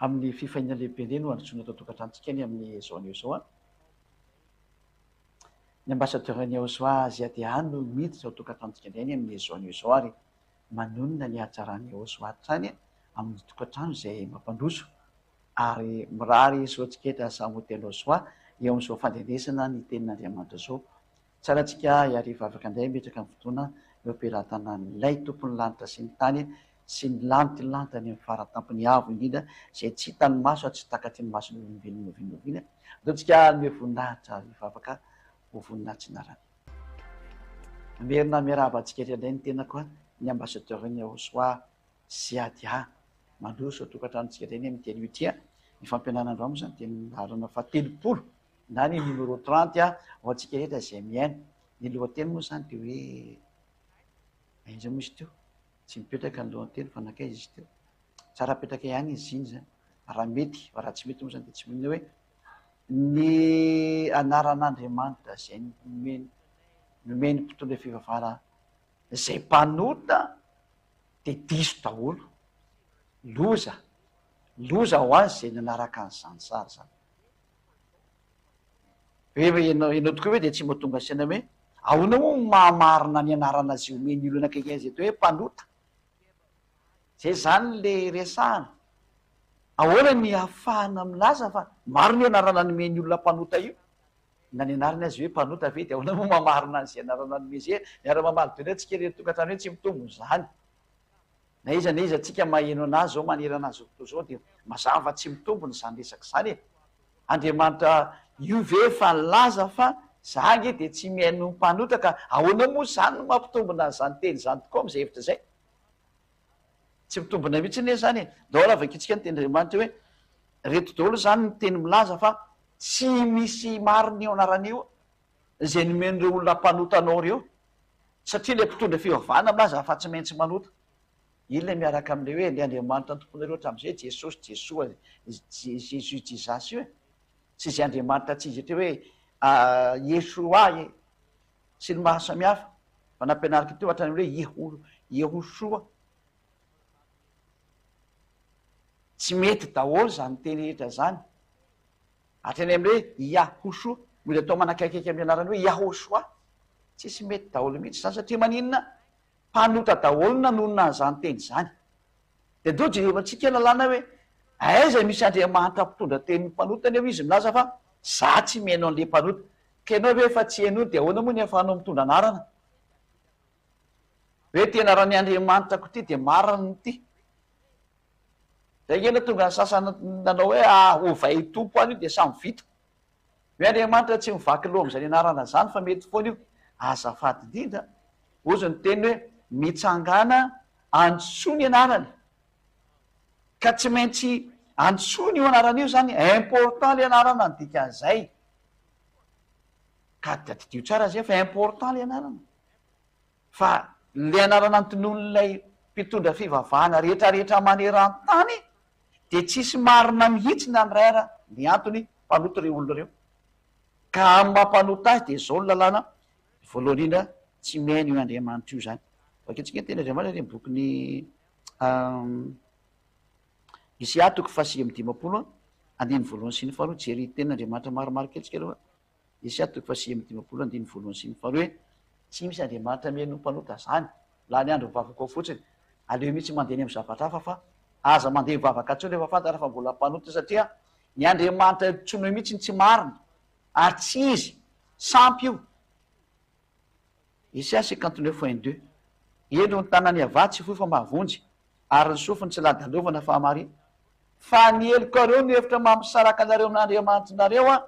Amin'ny fifaliana lehibe indray no handrosoana eto an-tokantranontsika ny amin'izao anio izao an. Ny ambassadeur-n'ny Yahosoa Ziadeha no miditra ao an-tokantranontsika indray ny amin'izao anio izao ary manonona ny hatsaran'i Yahosoa hatrany amin'ny tokantrano izay mampandroso ary mirary soa antsika eto samy ho tena Yahosoa eo amin'izao fandrenesana ny tenin'Andriamanitra izao. Tsara antsika hiarivavaka indray hametraka ny fotoana eo am-pelatanan'ilay Tompon'ny lanitra sy ny tany sy ny lantilantany amin'ny faratampony avo indrindra izay tsy hitan'ny maso ary tsy takatry ny mason'ny olombelona n'oviana n'oviana. Andao tsika hanome voninahitra ary hivavaka ho voninahitrinarany. Mamerina miarahaba antsika rehetra indray ny tenako, ny ambassadeur-n'ny Yahosoa Ziadia. Mandroso ao an-tokantranontsika indray ny amin'ity anio ity. Ny fampianarana androany moa izany dia ny laharana fahatelopolo na ny numéro 30 ho antsika rehetra izay mihaino. Ny lohateny moa izany dia hoe aiza moa izy teo? Tsy mipetraka ny lohateny fa nankaiza izy teo? Tsara apetraka ihany izy iny izany raha mety, fa raha tsy mety moa izany dia tsy maninona hoe ny anaran'Andriamanitra izay nomeny nomeny mpitondra fivavahana izay mpanota dia diso daholo. Loza, loza ho azy izay nanaraka an'izany sary izany. Hoe ianao ianao tokoa ve dia tsy mba tonga saina hoe ahoana moa no mahamarina ny anarana izay omen'ny olona akaiky azy eto hoe mpanota? Zay zany le resahana. Ahoana ny ahafahana milaza fa marina io anarana nomen'ny olona mpanota io? Na ny anarany aza hoe mpanota ve dia ahoana moa mahamarina an'izay anarana nomeny izay? Miara-mamaly daholo antsika ireto tokantrano hoe tsy mitombina izany. Na iza na iza tsika maheno anazy zao manerana an'izao tontolo izao dia mazava fa tsy mitombina izany resaka izany e! Andriamanitra io ve efa nilaza fa za ange dia tsy mihaino ny mpanota ka ahoana moa izany no mampitombina an'izany teny izany tokoa amin'izay hevitra izay? Tsy mitombina mihitsy anie izany e! Ndao ary vakintsika ny tenin'Andriamanitra hoe reto daholo izany ny teny milaza fa tsy misy marina io anarana io izay nomen'ireo olona mpanota anao ireo satria ilay mpitondra fivavahana milaza fa tsy maintsy manota. Iny ilay miaraka amin'ilay hoe ilay Andriamanitra nitompoanareo hatramin'izay, Jesosy, Jesoa, Jesus, Jesus io e. Sy izay Andriamanitra tsy izy eto hoe Yeshua e, sy ny maro samihafa. Fa nampianariko teo hatrany amin'ny hoe Yeho, Yehoshua. Tsy mety daholo izany teny rehetra izany. Hatrany amin'ny hoe Yahoshuah, mody atao manakaikaiky amin'ny anarany hoe Yahoshuah. Tsisy mety daholo mihitsy izany satria maninona? Mpanota daholo nanonona an'izany teny izany. Dia ndao jerevantsika lalàna hoe aiza misy Andriamanitra mpitondra tenin'ny mpanota nefa izy milaza fa za tsy mihaino an'le mpanota. Ka ianao ve efa tsy henoiny dia ahoana moa ny ahafahanao mitondra anarana? Hoe ty anaran'ny Andriamanitrako ity dia marina ity. Zay ange no tonga ny sasany nanao hoe ah ovay Tompo any io dia samy vita. Hoe Andriamanitra tsy mivaky loha amin'izany anarana izany fa mety foana io. Azafady indrindra, hozy ny teny hoe mitsangàna antsoy ny anarany. Ka tsy maintsy antsoina io anarana io izany, important ilay anarana ny dikan'izay. Ka tadidio tsara izay fa important ilay anarana. Fa ilay anarana notononin'ilay mpitondra fivavahana rehetra rehetra maneran-tany dia tsisy marina mihitsy na ny iray ara, ny antony, mpanota ireo olona ireo. Ka amin'ny maha mpanota azy dia izao ny lalàna, voalohany indrindra tsy mihaino io Andriamanitra io izany. Vakintsika ny tenin'Andriamanitra any amin'ny bokin'ny Isaia toko faha-59 andininy voalohany sy ny faharoa, jery tenin'Andriamanitra maromaro kely tsika aloha. Isaia toko faha 59 andininy voalohany sy ny faharoa hoe, Tsy misy Andriamanitra mihaino ny mpanota izany, lany andro mivavaka ao fotsiny, aleo mihitsy mandeha any amin'ny zavatra hafa fa aza mandeha mivavaka intsony rehefa fantatra fa mbola mpanota satria ny Andriamanitra antsoinao mihitsy no tsy marina ary tsy izy, sampy io. Isaia 59 point 2 Indro ny tanan'i Yavah tsy fohy fa mahavonjy, ary ny sofiny tsy ladalovana fa hamariana. Fa ny helokareo no efitra mampisaraka anareo amin'Andriamanitrareo,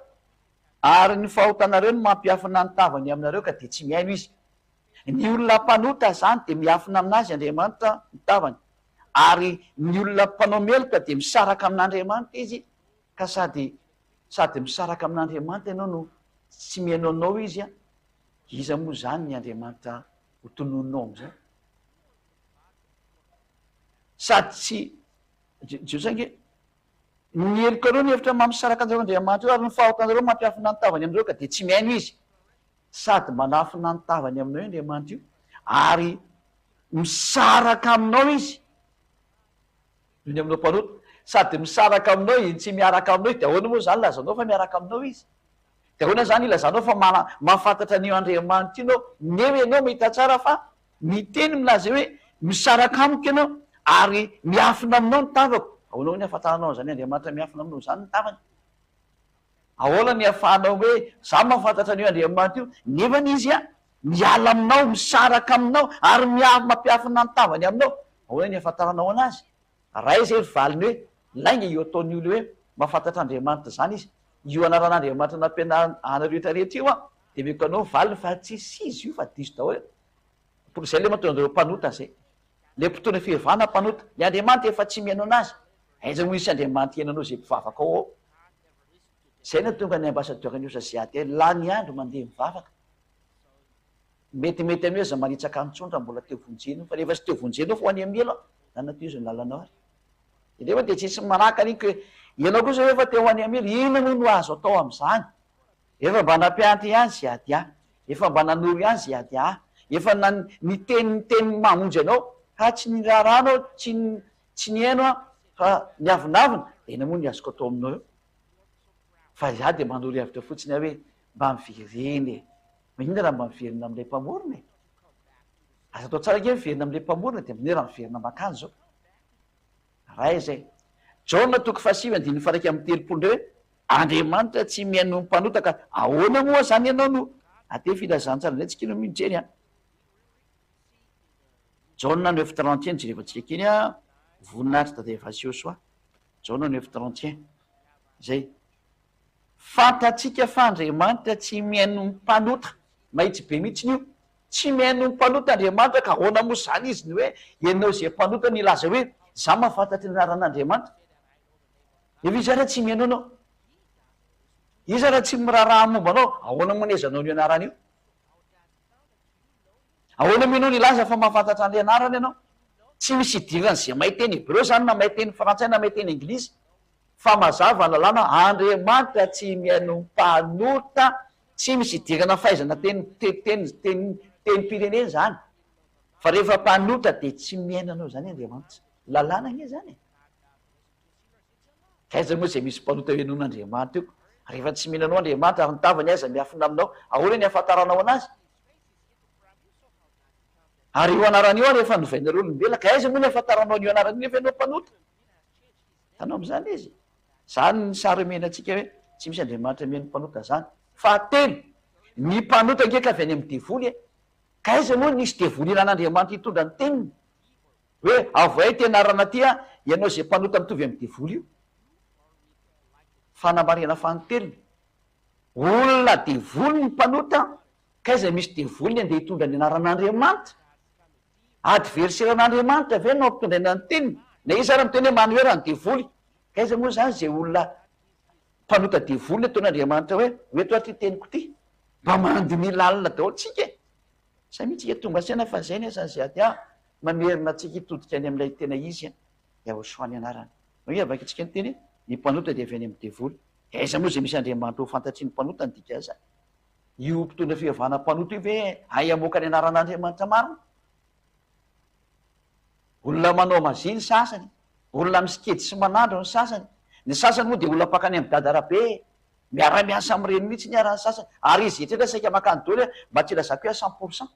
ary ny fahotanareo no mampiafina ny tavany aminareo, ka dia tsy mihaino Izy. Ny olona mpanota izany dia miafina aminazy Andriamanitra ny tavany, ary ny olona mpanao meloka dia misaraka amin'Andriamanitra izy, ka sady sady misaraka amin'Andriamanitra ianao no tsy mihaino anao Izy, iza moa izany ny Andriamanitra ho tononinao amin'izay? Sady tsy Jiosy ange, ny helokareo ny hevitra mampisaraka anareo Andriamanitra io, ary ny fahotanareo mampiafina ny tavany aminareo, ka dia tsy mihaino Izy. Sady manafina ny tavany aminao io Andriamanitra io, ary misaraka aminao Izy, noho ny aminao mpanota. Sady misaraka aminao izy no tsy miaraka aminao izy, dia ahoana moa izany ilazanao fa miaraka aminao izy? Dia ahoana izany ilazanao fa mana, mahafantatra an'io Andriamanitra io ianao, nefa ianao mahita tsara fa miteny milaza hoe misaraka amiko ianao ary miafina aminao ny tavako. Ahoana moa ny ahafantaranao an'izany Andriamanitra miafina aminao izany ny tavany? Ahoana ny ahafahanao hoe za mahafantatra an'io Andriamanitra io nefany izy a miala aminao, misaraka aminao ary mia, mampiafina ny tavany aminao? Ahoana ny ahafantaranao anazy? Ray izay ny valiny hoe lainga io ataon'ny olona hoe mahafantatra Andriamanitra izany izy. Io anaran'Andriamanitra nampianarina anareo rehetra rehetra io an, dia omeko anao ny valiny fa tsisy izy io fa diso daholo. Izay ilay mahatonga anareo mpanota izay. Ilay mpitondra fivavahana mpanota. Ny Andriamanitra efa tsy mihaino anazy. Aiza moa hisy Andriamanitra hihaino anao izay mpivavaka ao ao. Izay no nahatonga ny ambassadeur ny usa ZAD lany andro mandeha mivavaka. Metimety anio aza manitsaka antsony raha mbola teo vonjena io fa rehefa tsy teo vonjena io fa ho any amin'ny helo an, zany tohizo ny lalanao ary. Dia nefa dia tsisy manakana iny ko ianao kosa efa te ho any amin'ny helo, inona moa no azo atao amin'izany? Efa mba nampianatra ihany Ziadia, efa mba nanoro ihany Ziadia, efa nan niteny ny teny mamonjy anao fa tsy niraharaha anao, tsy tsy nihaino an, fa niavonavona, dia inona moa ny azoko atao aminao eo? Fa izaho dia manoro hevitra fotsiny aho hoe mba miverena e! Maninona raha mba miverina amin'ilay Mpamorona e? Aza atao tsara ange miverina amin'ilay Mpamorona dia maninona raha miverina mankany izao? Ray izay. Jaona toko fahasivy andininy faha-31 indray hoe, Andriamanitra tsy mihaino ny mpanota ka ahoana moa izany ianao no aty filazantsara indray tsika no mijery an. Jaona neuf trente un jerevantsika kely an, voninahitry Dada Evasio Soa. Jaona neuf trente un. Izay. Fantatsika fa Andriamanitra tsy mihaino ny mpanota. Mahitsy be mihitsiny io. Tsy mihaino ny mpanota Andriamanitra ka ahoana moa izany izy ny hoe ianao izay mpanota no hilaza hoe za mahafantatra ny anaran'Andriamanitra? Nefa izy ara tsy mihaino anao. Izy ara tsy miraharaha momba anao. Ahoana moa ny ahaizanao an'io anarana io? Ahoana moa ianao no hilaza fa mahafantatra an'ilay anarana ianao? Tsy misy idiran'izay mahay teny hebreo izany na mahay teny frantsay na mahay teny anglisy. Fa mazava ny lalàna, Andriamanitra tsy mihaino mpanota, tsy misy idirana fahaizana teny teny teny tenim-pirenena izany. Fa rehefa mpanota dia tsy mihaino anao izany Andriamanitra. Lalàna anie izany e. K'aiza moa izay misy mpanota henoin'Andriamanitra eo? Rehefa tsy mino anao Andriamanitra ary ny tavany aza miafina aminao, ahoana ny ahafantaranao anazy? Ary io anarana io ary efa novainareo olombelona, ka aiza moa ny ahafantaranao an'io anarana io nefa ianao mpanota? Hitanao amin'izany izy? Izany ny sary omena antsika hoe tsy misy Andriamanitra mihaino mpanota izany. Fahatelo, ny mpanota ange ka avy any amin'ny devoly e! Ka aiza moa nisy devoly ilan'Andriamanitra hitondra ny teniny? Hoe avohay ity anarana ity an, ianao izay mpanota mitovy amin'ny devoly io. Fanamarihana fanintelony, olona devoly ny mpanota, k'aiza misy devoly ny andeha hitondra ny anaran'Andriamanitra? Adversaire an'Andriamanitra ve no ampitondraina ny teniny? Na iza ary miteny hoe manohera ny devoly, k'aiza moa izany izay olona mpanota devoly no ataon'Andriamanitra hoe ho eto ary ity teniko ity? Mba mandiniha lalina daholo tsika e! Zay mihitsy tsika tonga saina fa zay ny asan'ny ZA mamerina antsika hitodika any amin'ilay tena izy Yahoshua ny anarany. Hoy avakintsika ny teny hoe ny mpanota dia avy any amin'ny devoly. Dia aiza moa izay misy Andriamanitra ho fantatry ny mpanota ny dikan'izany? Io mpitondra fivavahana mpanota io ve hay hamoaka ny anaran'Andriamanitra marina? Olona manao magie ny sasany, olona misikedy sy manandro ny sasany, ny sasany moa dia olona mpankany amin'i Dada Rabe, Miara-miasa amin'ireny mihitsy ny ara ny sasany, ary izy rehetra saika mankany daholo e, mba tsy ilazako hoe à 100%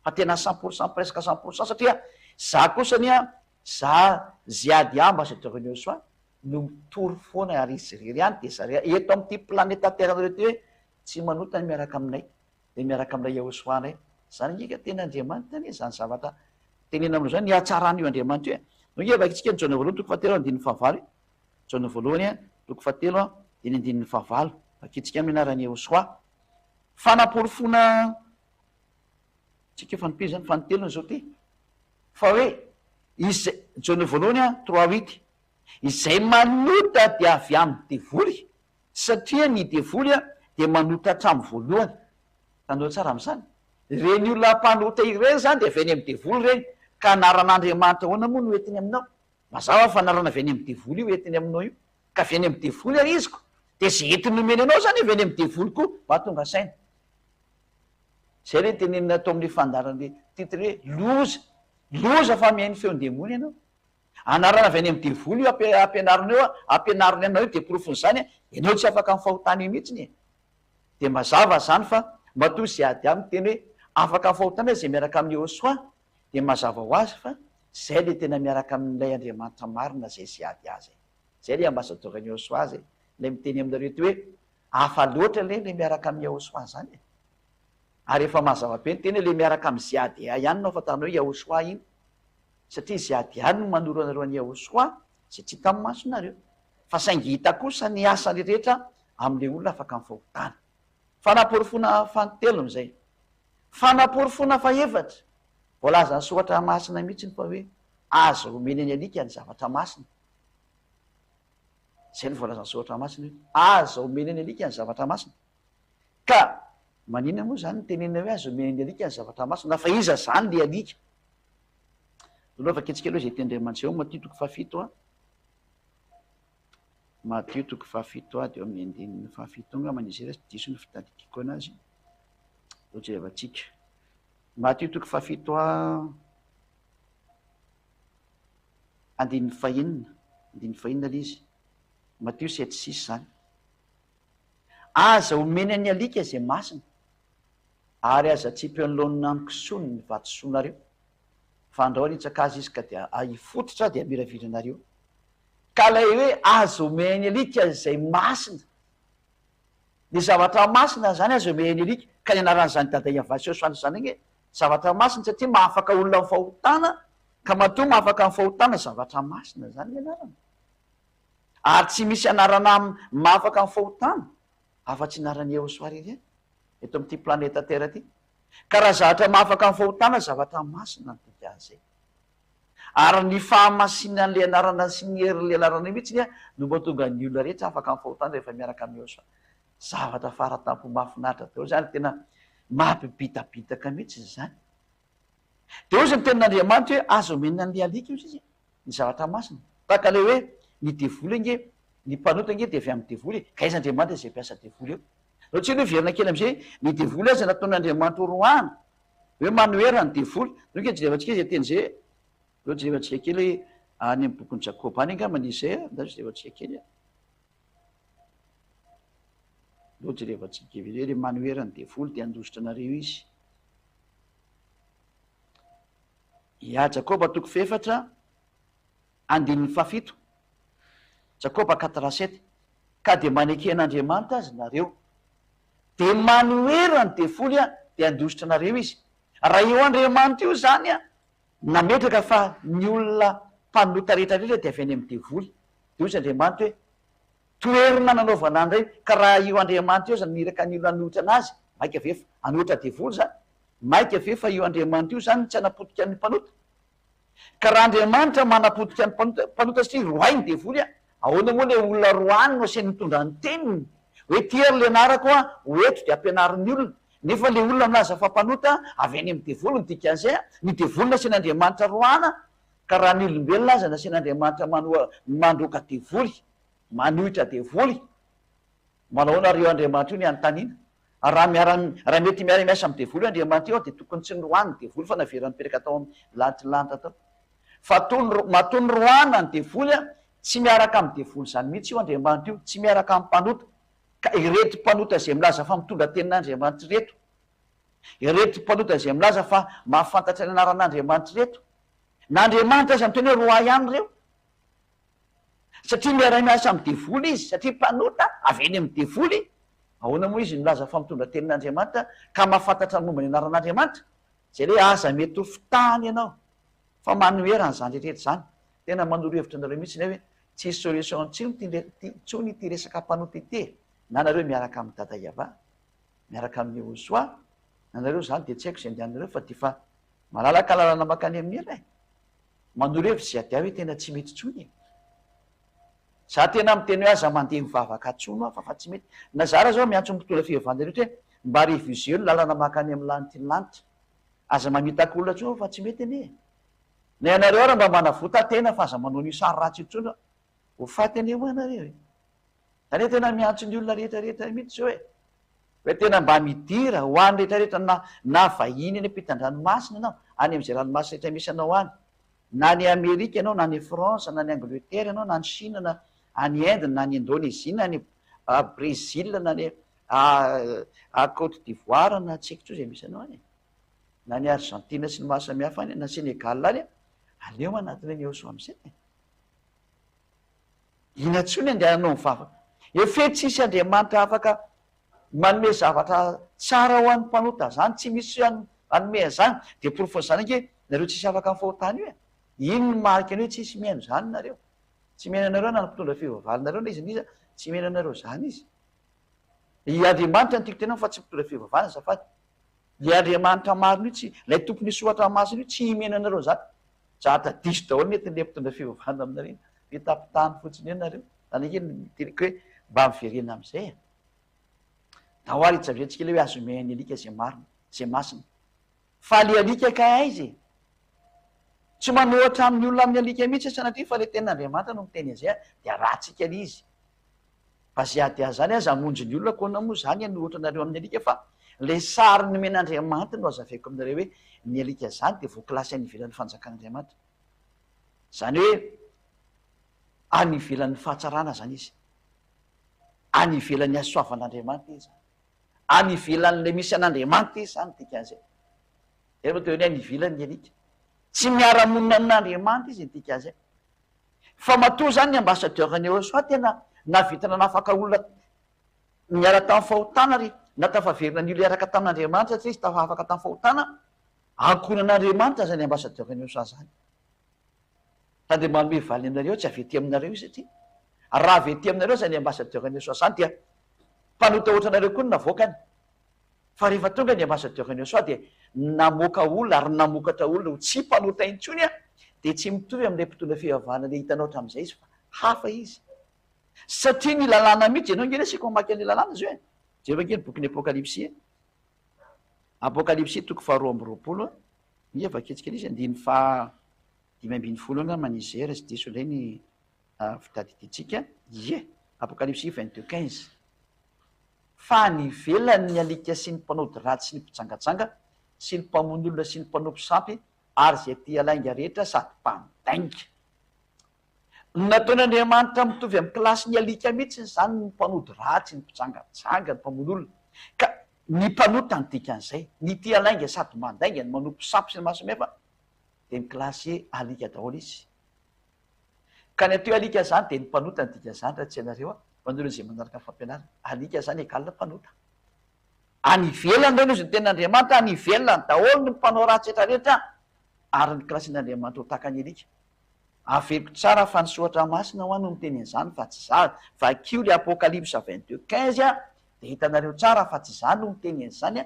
fa tena 100% presque 100% satria za kosa anie an, za Ziad ambassadeur ny Soin no mitory foana ary izy irery ihany dia zareo eto amin'ity planeta terre nareo ity hoe tsy manota ny miaraka aminay dia miaraka amin'ilay Yahoshuah indray, zany ange ka tena Andriamanitra anie zany zavatra tenenina aminareo zany, ny hatsaran'io Andriamanitra io e, donc vakintsika ny Jaona voalohany toko fahatelo andininy fahavalo e. Jaona voalohany, toko fahatelo, dia ny andininy fahavalo. Vakintsika amin'ny anaran'i Yehosua. Fanaporofoana tsika fanompiana izany, fanintelony izao ity. Fa hoe, izay, Jaona voalohany, trois huit, izay manota dia avy amin'ny devoly, satria ny devoly dia manota hatramin'ny voalohany. Hitanareo tsara amin'izany? Ireny olona mpanota ireny izany dia avy any amin'ny devoly ireny. Ka anaran'Andriamanitra ahoana moa no entiny aminao? Mazava fa anarana avy any amin'ny devoly io entiny aminao io. Ka avy any amin'ny devoly ary izy ko. Dia izay entiny nomeny anao izany avy any amin'ny devoly koa. Mba tonga saina. Izay ilay tenenina ato amin'ilay fandaharana ilay titre hoe loza. Loza fa mihaino feon-demony ianao. Anarana avy any amin'ny devoly io ampianarina io, ampianariny anao io dia porofon'izany ianao tsy afaka amin'ny fahotana io mihitsiny e. Dia mazava izany fa matoa izay ady aminy teny hoe afaka amin'ny fahotana izay miaraka amin'i Yehosua dia mazava ho azy fa izay ilay tena miaraka amin'ilay Andriamanitra marina izay izay ady azy e. Izay ilay ambasadaoran'i Yehosua izay ilay miteny aminareo ety hoe hafa loatra ilay ilay miaraka amin'i Yehosua izany e. Ary efa mazava be ny teny hoe ilay miaraka amin'i ZADA ihany no ahafantaranao hoe Yahosua iny. Satria ZADA no manoro anareo an'i Yahosua izay tsy hitan'ny masonareo. Fa saingy hita kosa ny asany rehetra amin'ilay olona afaka amin'ny fahotana. Fanaporofoana fanintelony izay. Fanaporofoana fahefatra, voalazan'ny soratra masina mihitsy fa hoe aza omena ny alika ny zavatra masina. Izay no voalazan'ny soratra masina hoe aza omena ny alika ny zavatra masina. Ka maninona moa izany no tenenina hoe aza omena ny alika ny zavatra masina fa iza izany le alika? Aloha vakintsika aloha izay tenin-dRaimandry eo Matio toko fahafito a. Matio toko fahafito a dia eo amin'ny andininy fahafito angamba ny izy raha tsy diso ny fitadidiako anazy. Aleo jerevantsika. Matio toko fahafito a andininy fahenina, andininy fahenina ilay izy. Matio sept six izany. Aza omena ny alika izay masina, ary aza atsipy eo anoloan'ny hanin-kisoa ny vatosoanareo, fa andrao hanitsaka azy izy ka dia hifototra dia hamiravira anareo. Ka ilay hoe aza omena ny alika izay masina, ny zavatra masina izany aza omena ny alika, ka ny anaran'izany Dada Iavasio Soanitra izany ange zavatra masina satria mahafaka olona amin'ny fahotana, ka matoa mahafaka amin'ny fahotana zavatra masina izany ny anarany. Ary tsy misy anarana mahafaka ny fahotana afa-tsy anaran'i Yehosua irery ihany eto amin'ity planeta Terre ity. Ka raha zavatra mahafaka ny fahotana, zavatra masina ny dikan'izay. Ary ny fahamasinan'ilay anarana sy ny herin'ilay anarana io mihitsy no mahatonga ny olona rehetra afaka amin'ny fahotana rehefa miaraka amin'i Yehosua. Zavatra fara-tampo mahafinaritra daholo izany, tena mampibitabitaka mihitsy izany. Dia hoy izy ny tenin'Andriamanitra hoe aza omena an'ilay alika hoy izy ny zavatra masina. Tahaka ilay hoe ny devoly ange, ny mpanota ange dia avy amin'ny devoly e. Ka aiza Andriamanitra izay mpiasa devoly eo? Aleo tsika aloha hiverina kely amin'izay, ny devoly aza nataon'Andriamanitra ho roahana, hoe manohera ny devoly. Aleo ange jerevantsika izay teny izay e. Aleo jerevantsika kely any amin'ny bokin'i Jakoba any angambany izay a, andao jerevantsika kely a. Aleo jerevantsika kely hoe ilay manohera ny devoly dia handositra anareo izy. Ya, Jakoba toko fahefatra, andininy fahafito, Jakoba quatre sept, Ka dia maneke an'Andriamanitra aza nareo, dia manohera ny devoly an, dia handositra anareo izy. Raha io Andriamanitra io izany an, nametraka fa ny olona mpanota rehetra rehetra dia avy any amin'ny devoly, dia hoy izy Andriamanitra hoe, Toerina nanaovana an'ireny, ka raha io Andriamanitra io aza no niraka ny olona hanohitra an'azy, maika ve fa hanohitra devoly izany? Maika ve fa io Andriamanitra io izany no tsy hanapotika ny mpanota? Ka raha Andriamanitra manapotika ny mpanota, mpanota satria roahy ny devoly an, ahoana moa ilay olona roahiny no asainy mitondra ny teniny? Hoe ity ary ilay anarako an, ho eto dia ampianaro ny olona. Nefa ilay olona milaza fa mpanota, avy any amin'ny devoly ny dikan'izay an, ny devoly nasian'Andriamanitra roahana, Ka raha ny olombelona aza nasian'Andriamanitra manoa mandroaka devoly, manohitra devoly, manao ahoana ary io Andriamanitra io ny anontaniana? Ary raha miara raha mety miara miasa amin'ny devoly io Andriamanitra io dia tokony tsy noroahiny ny devoly fa naverany nipetraka tao amin'ny lanitry ny lanitra tao. Fa toa ny matoa noroahina ny devoly an, tsy miaraka amin'ny devoly izany mihitsy io Andriamanitra io, tsy miaraka amin'ny mpanota. Ka ireto mpanota izay milaza fa mitondra tenin'Andriamanitra ireto, ireto mpanota izay milaza fa mahafantatra ny anaran'Andriamanitra ireto, Na Andriamanitra aza miteny hoe roahy ihany ireo. Satria miara-miasa amin'ny devoly izy, satria mpanota avy any amin'ny devoly, ahoana moa izy milaza fa mitondra tenin'Andriamanitra ka mahafantatra ny momba ny anaran'Andriamanitra? Izay ilay hoe aza mety ho fitahana ianao fa manohera an'izany rehetra izany. Tena manoro hevitra anareo mihitsy ilay hoe tsisy solution intsony ity resaka mpanota ity e! Na nareo miaraka amin'i Dada Yava, miaraka amin'i Yehosoa, na nareo izany dia tsy haiko izay andehanareo fa dia efa Malalaka lalana mankany amin'ny ela e! Manoro hevitra izay adiahy hoe tena tsy mety intsony e! Za tena miteny hoe aza mandeha mivavaka tsony aho fa fa tsy mety. Na za raha zao miantso ny mpitondra fivavahana rehetra hoe mba reviseo ny lalana mankany amin'ny lanitry ny lanitra. Aza mamitaka olona tsony fa tsy mety anie e! Na ianareo ara mba manavota tena fa aza manao an'io sary ratsy io tsony fa ho faty anie ho'a nareo e! Zany hoe tena miantso ny olona rehetra rehetra mihitsy zao e! Hoe tena mba midira ho any rehetra rehetra na na vahiny any ampitan-dranomasina ianao, any amin'izay ranomasina rehetra misy anao any. Na any Amerika ianao, na any France, na any Angleterre ianao, na any Chine, na any Inde, na any Indonésie, na any Brésil, na any Côte d'Ivoire, na tsy haiko intsony izay misy anao any e. Na any Argentine sy ny maro samihafa any, na Sénégal any, aleo manatona an'i Yehosua amin'izay e. Inona intsony andehananao mivavaka? Efe tsisy Andriamanitra afaka manome zavatra tsara ho an'ny mpanota zany, tsy misy hanome an'izany, dia porofon'izany ange nareo tsisy afaka amin'ny fahotana io e! Iny no marika ny hoe tsisy mihaino izany nareo, tsy mihaino anareo na ny mpitondra fivavahanareo na iza na iza, tsy mihaino anareo izany izy. I Andriamanitra no tiako tenenina fa tsy mpitondra fivavahana azafady. Ilay Andriamanitra marina io tsy, ilay tompon'io soratra masina io tsy mihaino anareo izany. Zatra diso daholo ny entin'ilay mpitondra fivavahana aminareo iny. Fitapitahany fotsiny eo nareo. Zany ange no teniko hoe mba miverena amin'izay e. Ndao ary hijaviantsika ilay hoe azo omean'ny alika izay marina, izay masina. Fa le alika kay aiza e? Tsy manohatra amin'ny olona amin'ny alika mihitsy sanatria fa le tenin'Andriamanitra no miteny an'izay dia ratsika le izy. Fa ze ady azy zany aza hamonjy ny olona koa moa zany hanohatra anareo amin'ny alika fa le sary nomen'Andriamanitra no azavaiko aminareo hoe ny alika zany dia voakilasy any ivelan'ny fanjakan'Andriamanitra. Zany hoe any ivelan'ny fahatsarana zany izy. Any ivelan'ny hasoavan'Andriamanitra izy zany. Any ivelan'ilay misy an'Andriamanitra izy zany dikan'izay. Zay no atao hoe any ivelany ny alika. Tsy miara-monina amin'Andriamanitra izy ny dikan'izay. Fa matoa zany ny ambassadeur ny Eosoa tena nahavita nanafaka olona niala tamin'ny fahotana ary natafaverina ny olona hiaraka tamin'Andriamanitra satria izy tafahafaka tamin'ny fahotana, ankohonan'Andriamanitra zany ambassadeur ny Eosoa zany. Fa dia manome valiny anareo tsy avy ety aminareo izy satria raha avy ety aminareo zany ambassadeur ny Eosoa zany dia mpanota ohatranareo koa no navoakany. Fa rehefa tonga ny ambassadeur ny Eosoa dia namoaka olona ary namokatra olona ho tsy mpanota intsony dia tsy mitovy amin'ilay mpitondra fivavahana ilay hitanao hatramin'izay izy fa hafa izy. Satria ny lalàna mihitsy, ianao ange resiko mamaky an'ilay lalàna izao e. Jereo ange ny bokin'ny Apokalypsy e. Apokalypsy toko faharoa amby roapolo, Ia vakintsika ilay izy andininy faha 15 angamba ny izy raha tsy diso indray ny fitadidiantsika. Ie, Apokalypsy 22 15. Fa any ivelany ny alika sy ny mpanao dratsy sy ny mpijangajanga sy ny mpamono olona sy ny mpanompo sampy ary izay tia lainga rehetra sady mpandainga. Nataon'Andriamanitra mitovy amin'ny kilasin'ny alika mihitsy izany ny mpanody ratsy, ny mpijangajanga, ny mpamono olona. Ka ny mpanota ny dikan'izay. Ny tia lainga sady mandainga, ny manompo sampy sy ny maro samihafa dia mikilasy alika daholo izy. Ka ny atao hoe alika izany dia ny mpanota ny dikan'izany raha tsy hainareo an, ho an'ireo izay manaraka ny fampianarana. Alika izany égale mpanota. Any ivelany ireo no izy ny tenin'Andriamanitra, any ivelany daholo ny mpanao ratsy rehetra rehetra ary ny kilasin'Andriamanitra ho tahaka ny alika. Averiko tsara fa ny soratra masina hoa no miteny an'izany fa tsy za, vakio le apocalypse 22 15 a de hitanareo tsara fa tsy za no miteny an'izany a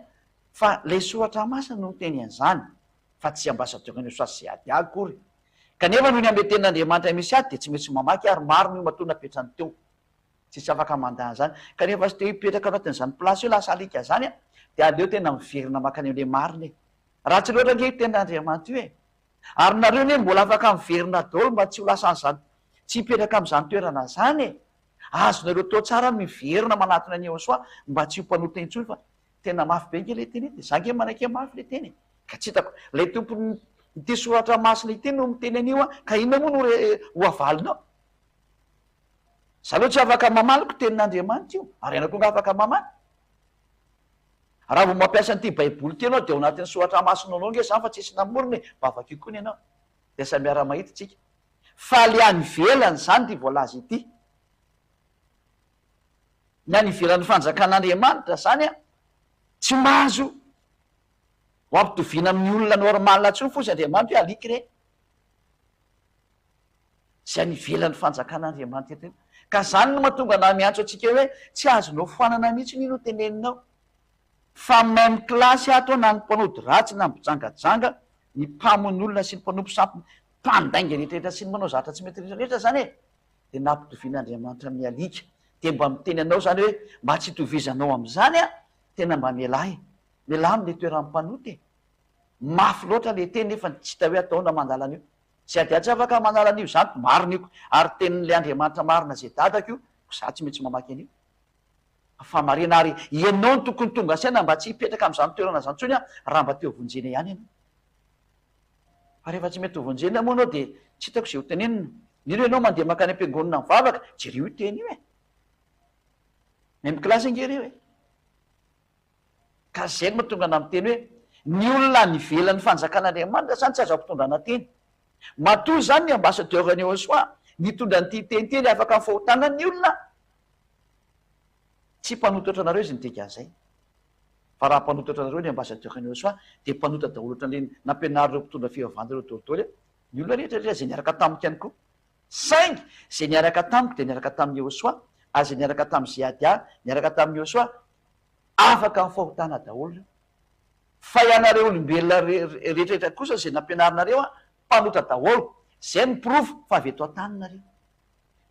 fa le soratra masina no miteny an'izany fa tsy ambassadeur ny soa sy ady akory. Kanefa noho ny amle tenin'Andriamanitra misy ato dia tsy maintsy mamaky ary marina io matoa napetrany teo. Tsisy afaka mandà an'izany. Ka rehefa tsy te hipetraka anatin'izany place io lasa alika zany a, dia aleo tena miverina makany amle marina e. Ratsy loatra ange io tenin'Andriamanitra io e. Ary nareo anie mbola afaka miverina daholo mba tsy ho lasa an'izany, tsy hipetraka amin'izany toerana zany e. Azonareo atao tsara ny miverina manatona an'i Yehosua mba tsy ho mpanota intsony fa tena mafy be ange le teny eto e. Za ange manaiky hoe mafy le teny e. Ka tsy hitako. Ilay tompon'ity soratra masina ity no miteny an'io an, ka inona moa no re ho avalinao? Za aloha tsy afaka mamaly ko tenin'Andriamanitra io, ary ianao koa nga afaka mamaly? Raha vao mampiasa an'ity baiboly ity ianao dia ao anatin'ny soratra masina anao nge zany fa tsisy namorona e, mba vakio koa ny anao dia samy miara-mahita tsika. Fa le any ivelany zany ity voalaza ity. Ny any ivelan'ny fanjakan'Andriamanitra zany an, tsy mahazo ho ampitoviana amin'ny olona normal intsony fotsiny Andriamanitra hoe alika ireny. Izay any ivelan'ny fanjakan'Andriamanitra eto io. Ka izany no mahatonga anah miantso antsika hoe tsy azonao foanana mihitsy io no teneninao. Fa même classe ato na ny mpanody ratsy na ny mpijangajanga, ny mpamono olona sy ny mpanompo sampy, mpandainga rehetra rehetra sy ny manao zavatra tsy mety rehetra rehetra izany e! Dia nampitovian'Andriamanitra amin'ny alika. Dia mba miteny anao izany hoe mba tsy hitovizanao amin'izany an, tena mba mialà e! Mialà amin'ilay toeran'ny mpanota e! Mafy loatra ilay teny nefa tsy hita hoe ataona mandala an'io. Tsy ady tsy afaka manala an'io zany marina io ary tenin'ilay Andriamanitra marina zay dadako io ko za tsy maintsy mamaky an'io fa marina ary ianao no tokony tonga saina mba tsy hipetraka amin'izany toerana zany tsony raha mba te ho vonjena ihany ianao. Fa rehefa tsy mety ho vonjena moa ianao dia tsy hitako izay ho tenenina. Mino ianao mandeha mankany am-piangonana mivavaka, jereo io teny io e! Même classe ange ireo e! Ka izay no mahatonga anah miteny hoe ny olona any ivelan'ny fanjakan'Andriamanitra izany tsy azo ampitondrana teny. Matoa izany ny ambassadeur an'i Yehosua nitondra an'ity teny ity ary afaka amin'ny fahotana ny olona, tsy mpanota ohatranareo izy ny dikan'izay. Fa raha mpanota ohatranareo ny ambassadeur an'i Yehosua dia mpanota daholo ohatran'ireny nampianarin'ireo mpitondra fivavahana ireo daholo ny olona rehetra rehetra izay niaraka tamiko ihany koa. Saingy izay niaraka tamiko dia niaraka tamin'i Yehosua ary izay niaraka tamin'i Zehadia niaraka tamin'i Yehosua Afaka amin'ny fahotana daholo ireo. Fa ianareo olombelona rehetrarehetra kosa izay nampianarinareo an, mpanota daholo. Izay no porofo fa avy eto an-tany nareo.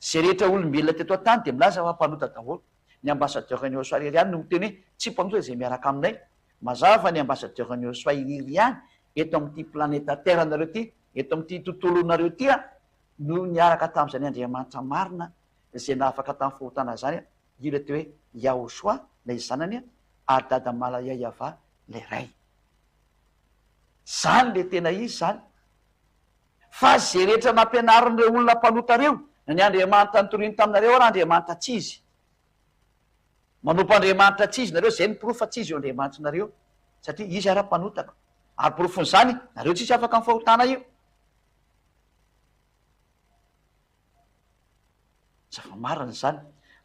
Izay rehetra olombelona teto an-tany dia milaza fa mpanota daholo. Ny ambassadeur ny Yosua irery ihany no miteny hoe tsy mpanota izay miaraka aminay. Mazava fa ny ambassadeur ny Yosua irery ihany eto amin'ity planeta terre nareo ity, eto amin'ity tontolonareo ity an, no niaraka tamin'izany Andriamanitra marina izay nahafaka tamin'ny fahotana izany an. Io ilay atao hoe Yahoshua, ilay zanany, ary Dada Malayayavah, ilay ray. Izany ilay tena izy izany. Fa izay rehetra nampianarin'ireo olona mpanota ireo, na ny Andriamanitra nitoriany taminareo ary Andriamanitra tsy izy. Manompo Andriamanitra tsy izy nareo, izay no porofo fa tsy izy io Andriamanitrinareo, satria izy ara mpanotako. Ary porofon'izany, nareo tsisy afaka amin'ny fahotana io. Zava-marina izany.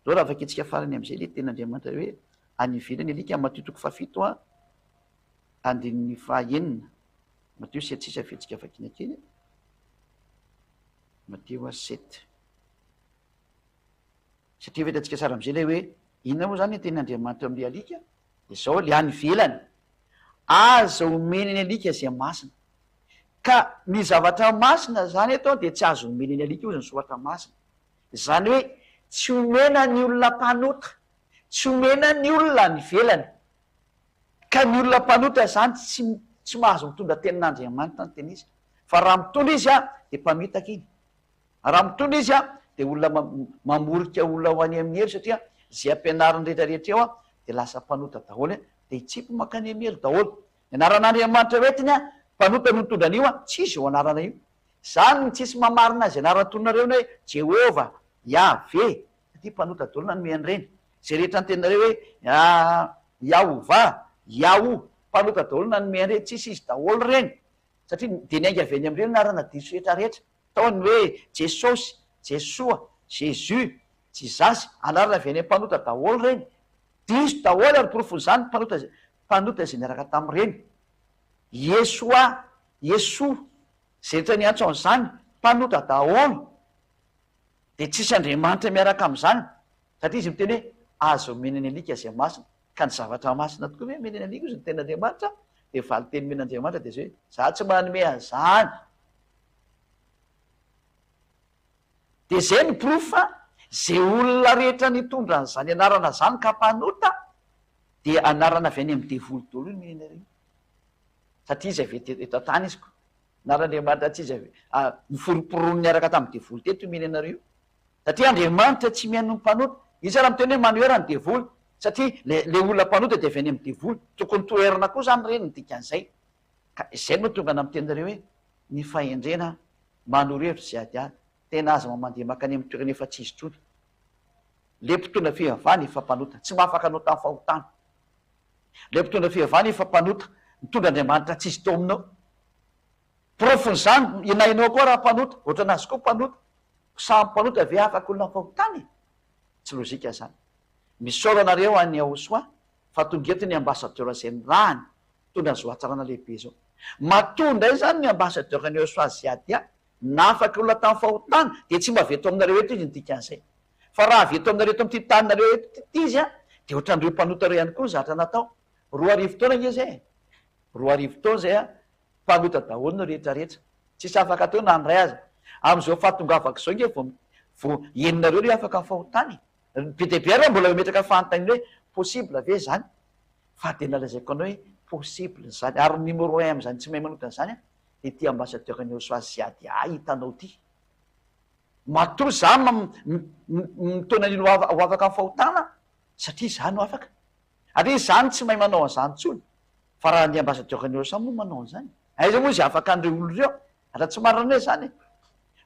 Aleo raha vakintsika farany amin'izay ilay tenin'Andriamanitra hoe any ivelany alika, Matio toko fahafito a, andininy fahaenina. Matio sept sisa averintsika vakiana kely. Matio a sept. Satria efa hitantsika tsara amin'izay ilay hoe inona moa izany ny tenin'Andriamanitra eo amin'ilay alika? Dia izao, ilay any ivelany. Aza omena ny alika izay masina. Ka ny zavatra masina izany eto dia tsy azo omena ny alika hozy ny soratra masina. Izany hoe tsy omena ny olona mpanota, tsy omena ny olona any ivelany. Ka ny olona mpanota izany tsy tsy mahazo mitondra tenin'Andriamanitra ny tena izy. Fa raha mitondra izy dia mpamitaka iny. Raha mitondra izy dia olona mamorika olona ho any amin'ny helo satria izay ampianariny rehetra rehetra eo dia lasa mpanota daholo dia hitsipy mankany amin'ny helo daholo. Ny anaran'Andriamanitra ho entiny an, mpanota no nitondra an'io an, tsisy io anarana io. Zany no tsisy mamarina azy anarana tononareo ny hoe Jehovah, Yahve, satria mpanota daholo nanome an'ireny. Izay rehetra nitenenareo hoe Yahovah, Yahu, mpanota daholo nanome an'ireny, tsisy izy daholo ireny. Satria dia niainga avy any amin'ireny anarana diso rehetra rehetra. Tao ny hoe Jesosy, Jesoa, Jesus, Jizasy, anarana avy any amin'ny mpanota daholo ireny. Diso daholo ary porofon'izany mpanota mpanota izay niaraka tamin'ireny. Yeshoa, Yesou, izay rehetra niantso an'izany, mpanota daholo. Dia tsisy Andriamanitra miaraka amin'izany. Satria izy miteny hoe, aza omena ny alika izay masina. Ka ny zavatra masina tokoa ve omena ny alika hozy ny tenin'Andriamanitra? Dia valin-teny omen'Andriamanitra dia izao hoe, za tsy manome an'izany. Dia izay no porofo fa izay olona rehetra nitondra an'izany anarana izany ka mpanota dia anarana avy any amin'ny devoly daholo io nomena io. Satria izy avy eto eto an-tany izy ko. Anaran'Andriamanitra tsy izy avy noforomporoniny niaraka tamin'ny devoly teto io omena anareo io. Satria Andriamanitra tsy mihaino ny mpanota. Izy ary miteny hoe manohera ny devoly. Satria le le olona mpanota dia avy any amin'ny devoly. Tokony toherina koa izany ireny ny dikan'izay. Ka izay no mahatonga anah miteny anareo hoe ny fahendrena manoro hevitra sy adiady. Tena aza mba mandeha makany amin'ny toerana efa tsy izy intsony. Le mpitondra fivavahana efa mpanota. Tsy mahafaka anao tamin'ny fahotana. Le mpitondra fivavahana efa mpanota. Mitondra Andriamanitra tsy izy tao aminao. Porofon'izany, na ianao koa raha mpanota, ohatran'azy koa mpanota. Samy mpanota ve afaka olona amin'ny fahotana e? Tsy lojika izany. Misaora anareo any Yahosoa fa tonga eto ny ambassadeur izay nirahany mitondra an'izao hatsarana lehibe izao. Matoa indray izany ny ambassadeur ny Yahosoa Ziadia nafaka olona tamin'ny fahotana dia tsy mba avy eto aminareo eto izy ny dikan'izay. Fa raha avy eto aminareo eto amin'ity taninareo eto ity izy an, dia ohatran'ireo mpanota ireo ihany koa ny zavatra natao. 2000 taona ange izay e! 2000 taona izay an, mpanota daholo ny rehetra rehetra. Tsisy afaka teo na ny iray aza. Amin'izao fahatongavako izao ange vao vao henonareo ry afaka ny fahotana e! Be dia be ary mbola mametraka fanontaniana hoe possible ve izany? Fa dia nalazaiko anao hoe possible izany. Ary ny numéro un amin'izany tsy mahay manota an'izany an, dia ity ambassadeur ny Osoa Ziadia hitanao ity. Matoa za mitaona an'iny ho afaka amin'ny fahotana satria za no afaka. Ary izy zany tsy mahay manao an'izany intsony. Fa raha ny ambassadeur ny Osoa moa manao an'izany. Aiza moa izay afaka an'ireo olona ireo? Raha tsy marina anie izany e!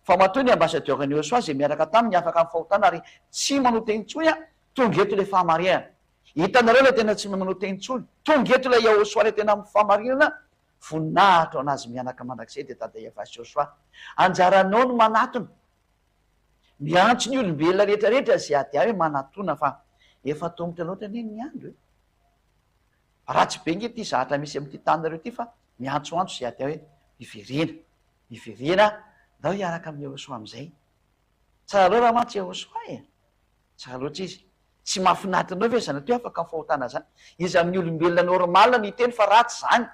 Fa matoa ny ambassadeur ny Yehosua izay miaraka taminy afaka amin'ny fahotana ary tsy manota intsony an, tonga eto ilay fahamarinana. Hitanareo ilay tena tsy manota intsony. Tonga eto ilay Yahosua ilay tena amin'ny fahamarinana, voninahitra ho an'azy mianaka mandrakizay dia Dada Yavah sy Yahosua. Anjaranao ny manatona. Miantso ny olombelona rehetra rehetra izay ady ahy hoe manatona fa efa tomotra loatra anie ny andro e. Ratsy be nge ity zahatra misy amin'ity taninareo ity fa miantsoantso izay ady ahy hoe miverena. Miverena ndao hiaraka amin'i Yahosua amin'izay. Tsara loatra mantsy Yahosua e. Tsara loatra izy. Tsy mahafinaritra anao ve izany atao hoe afaka amin'ny fahotana izany? Iza amin'ny olombelona normal no hiteny fa ratsy izany?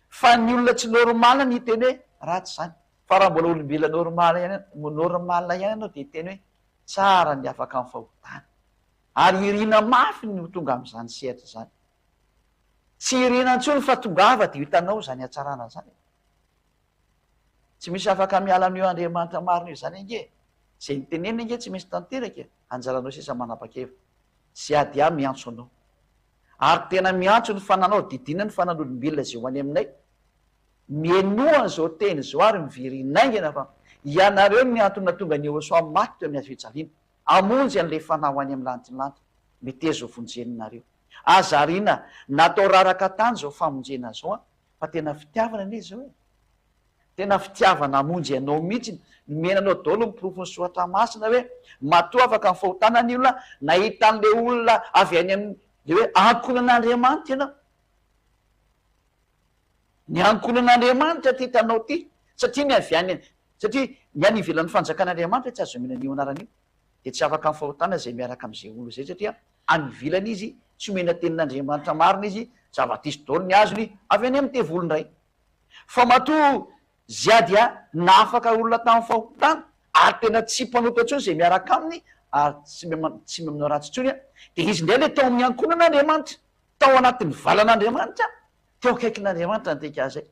Fa ny olona tsy normal no hiteny hoe ratsy izany. Fa raha mbola olombelona normal ihany, normal ihany ianao dia hiteny hoe tsara ny afaka amin'ny fahotana. Ary irina mafy ny ho tonga amin'izany sehatra izany. Tsy irina intsony fa tongava dia ho hitanao izany hatsarana izany e. Tsy misy afaka miala amin'io Andriamanitra marina io izany ange e! Izay niteneniny ange tsy maintsy tanteraka e! Anjaranao sisa manapa-kevitra. Sy ady ahy miantso anao. Ary tena miantso ny fananao, didina ny fanan'olombelona izay ho any aminay. Mihainoa an'izao teny izao ary miverena haingana fa ianareo no antony nahatonga an'i Yehosua maty teo amin'ny hazofijaliana. Hamonjy an'ilay fanahy ho any amin'ny lanitry ny lanitra. Meteza ho vonjenareo. Aza ariana natao raraka tany izao famonjena izao an! Fa tena fitiavana anie izao e! Tena fitiavana hamonjy anao mihitsy, nomena anao daholo ny porofon'ny soratra masina hoe matoa afaka ny fahotana ny olona, nahita an'ilay olona avy any amin'ny le hoe ankohonan'Andriamanitra ianao. Ny ankohonan'Andriamanitra ty hitanao ty, satria ny avy any satria ny any ivelan'ny fanjakan'Andriamanitra tsy azo omena an'io anarana io, dia tsy afaka amin'ny fahotana izay miaraka amin'izay olona izay satria any ivelany izy, tsy omena tenin'Andriamanitra marina izy, zava-diso daholo ny azony avy any amin'ny devoly indray. Fa matoa Zia dia nahafaka olona tamin'ny fahotana ary tena tsy mpanota intsony izay miaraka aminy ary tsy tsy manao ratsy intsony dia izy indray ilay tao amin'ny ankohonan'Andriamanitra, tao anatin'ny valan'Andriamanitra, teo akaikin'Andriamanitra ny dika izay.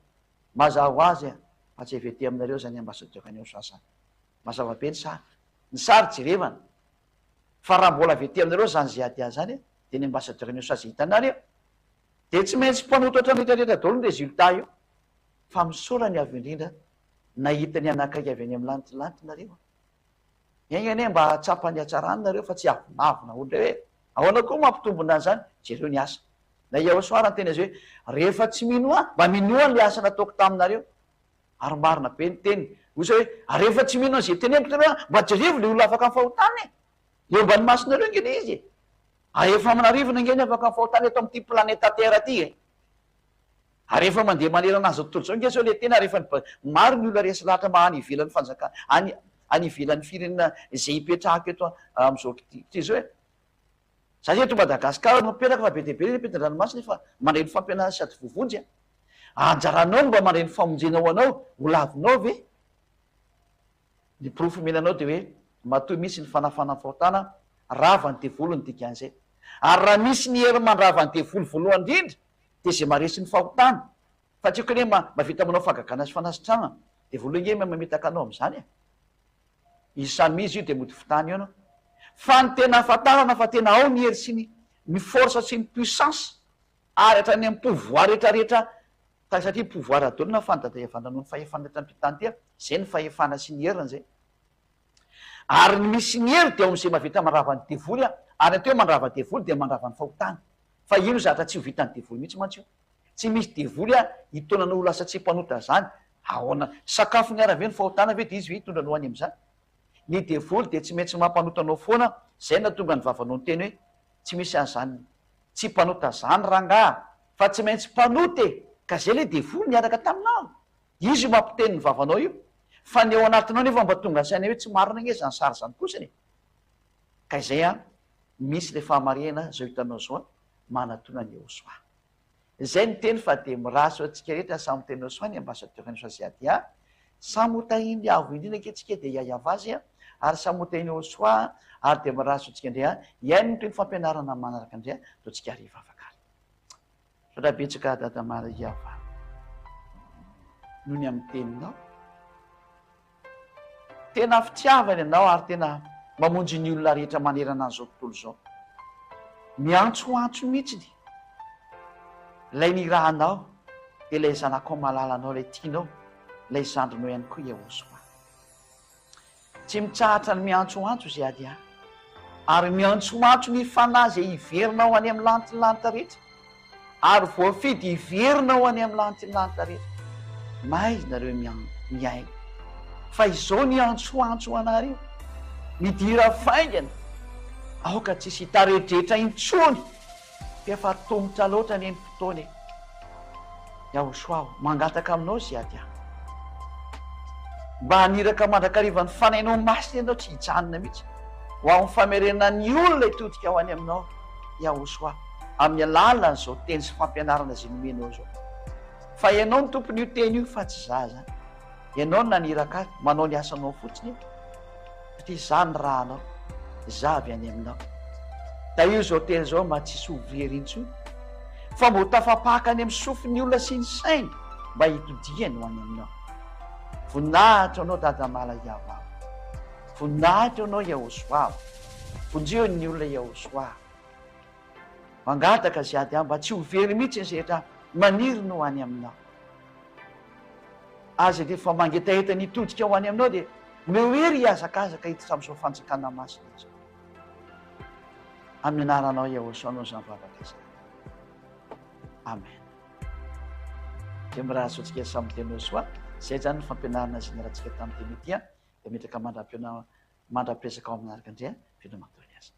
Mazava ho azy fa tsy avy aty aminareo izany ambassadeur an'i Osa izany. Mazava be ny sary. Ny sary jerevana. Fa raha mbola avy aty aminareo izany Ziadia izany dia ny ambassadeur an'i Osa izay hitanareo Dia tsy maintsy mpanota ohatran'ny rehetra rehetra daholo ny résultat io. Fa misaora ny Avo Indrindra nahita ny anakaiky avy any amin'ny lanitra lanitra nareo a. Enga anie mba hahatsapa ny hatsarany nareo fa tsy hiavonavona ohatra hoe ahoana koa mampitombina an'izany, jereo ny asa. Na i Yahosoa ary niteny azy hoe rehefa tsy mino ahy mba minoa an'ilay asa nataoko taminareo. Ary marina be ny teniny. Hoy izy hoe rehefa tsy mino an'izay teneniko nareo mba jerevo ilay olona afaka amin'ny fahotana e. Eo ambany masonareo ange ilay izy e! Ary efa aman'arivony ange ny afaka ny fahotana eto amin'ity planeta Terre ity e! Ary efa mandeha manerana an'izao tontolo izao ange izao ilay tena ary efa maro ny olona resy lahatra maha any ivelan'ny fanjakana, any any ivelan'ny firenena izay ipetrahako eto amin'izao ity izao e! Za eto Madagascar no mipetraka fa be dia be ny ampitan-dranomasina efa mandray ny fampianarana sady voavonjy a! Anjaranao ny mba mandray ny famonjena ho anao, ho lavinao ve? Ny porofo omena anao dia hoe matoa misy ny fanafana ny fahotana, rava ny devoly ny dikan'izay. Ary raha misy ny hery mandrava ny devoly voalohany indrindra dia izay maharesy ny fahotana. Fa tsy haiko anie mahavita manao fahagagana sy fanasitranana. Devoly ange mahay mamitaka anao amin'izany e. Izy samy izy io dia mody fitany eo ianao. Fa ny tena ahafantarana fa tena ao ny hery sy ny ny force sy ny puissance ary hatrany amin'ny pouvoir rehetra rehetra Ka satria pouvoir daholo na fandadaiavana noho ny fahefana eto amin'ity tany ity, izay ny fahefana sy ny heriny izay. Ary ny misy ny hery dia ao amin'izay mahavita mandrava ny devoly, ary ny atao hoe mandrava devoly dia mandrava ny fahotana. Fa io no zavatra tsy ho vitan'ny devoly mihitsy mantsy io. Tsy misy devoly hitaona anao ho lasa tsy mpanota izany. Ahoana? Sakafony ara ve ny fahotana ve dia izy ve hitondra anao any amin'izany? Ny devoly dia tsy maintsy mampanota anao foana, izay no nahatonga ny vavanao niteny hoe tsy misy an'izany tsy mpanota zany rangaha fa tsy maintsy mpanota e! Ka zay le devoly niaraka taminao, izy io mampiteny ny vavanao io, fa ny ao anatinao nefa mba tonga saina hoe tsy marina ange zany sary zany kosany e! Ka izay an, misy le fahamarihana zao hitanao zao an, manatona an'i Yehosua. Izay ny teny fa dia mirary soa antsika rehetra samy teny Yehosua ny ambassadeur ny Yehosua Ziadia, samy ho tahin'ny Avo indrindra ange tsika dia hiahiava azy an, ary samy ho tahin'i Yehosua ary dia mirary soa antsika indray an, hihaino ny tohin'ny fampianarana manaraka indray an, ataontsika ary hivavaka ary. Misaotra betsaka Dada Maria fa noho ny amin'ny teninao. Tena fitiavana ianao ary tena mamonjy ny olona rehetra manerana an'izao tontolo izao. Miantsoantso mihitsy ilay nirahanao dia ilay zanakao malalanao ilay tianao. Ilay zandrinao ihany koa Yahoshuah. Tsy mitsahatra ny miantsoantso izay ady ahy, ary miantsoantso ny fanahy izay hiverina ho any amin'ny lanitry ny lanitra rehetra, ary voafidy hiverina ho any amin'ny lanitry ny lanitra rehetra. Maiza nareo mihaino, fa izao ny antsoantso anareo, midira faingana, aoka tsisy hitaredretra intsony. Efa atomotra loatra anie ny fotoana e! Yahoshua o, mangataka aminao Ziadia, mba haniraka mandrakariva ny Fanahinao Masina ianao tsy hijanona mihitsy ho amin'ny famerenana ny olona hitodika ho any aminao Yahoshua amin'ny alalan'izao teny sy fampianarana izay nomenao izao. Fa ianao no tompon'io teny io fa tsy za zany. Ianao no naniraka ahy, manao ny asanao fotsiny aho, satria izaho nirahanao, izaho avy any aminao. Tahio izao teny izao mba tsy hisy ho very intsony, fa mba ho tafapaka any amin'ny sofin'ny olona sy ny sainy mba hitodiany ho any aminao. Voninahitra ho anao Dada Mala Yahweh. Voninahitra ho anao Yahoshuah. Vonjeo ny olona Yahoshuah. Mangataka izay ady ahy mba tsy ho very mihitsy ny rehetra maniry ny ho any aminao. Aza dia efa mangetaheta ny hitodika ho any aminao dia omeo hery hihazakazaka hiditra amin'izao fanjakana masina izao. Amin'ny anaranao Yahoshuah no izany vavaka izany. Amen. Dia mirary soa antsika samy teny Yahoshuah. Izay izany ny fampianarana izay niarahantsika tamin'ny teny ity. Dia metraka mandra-pihaona mandra-piresaka ao amin'ny manaraka indray. Veloma daholo aza.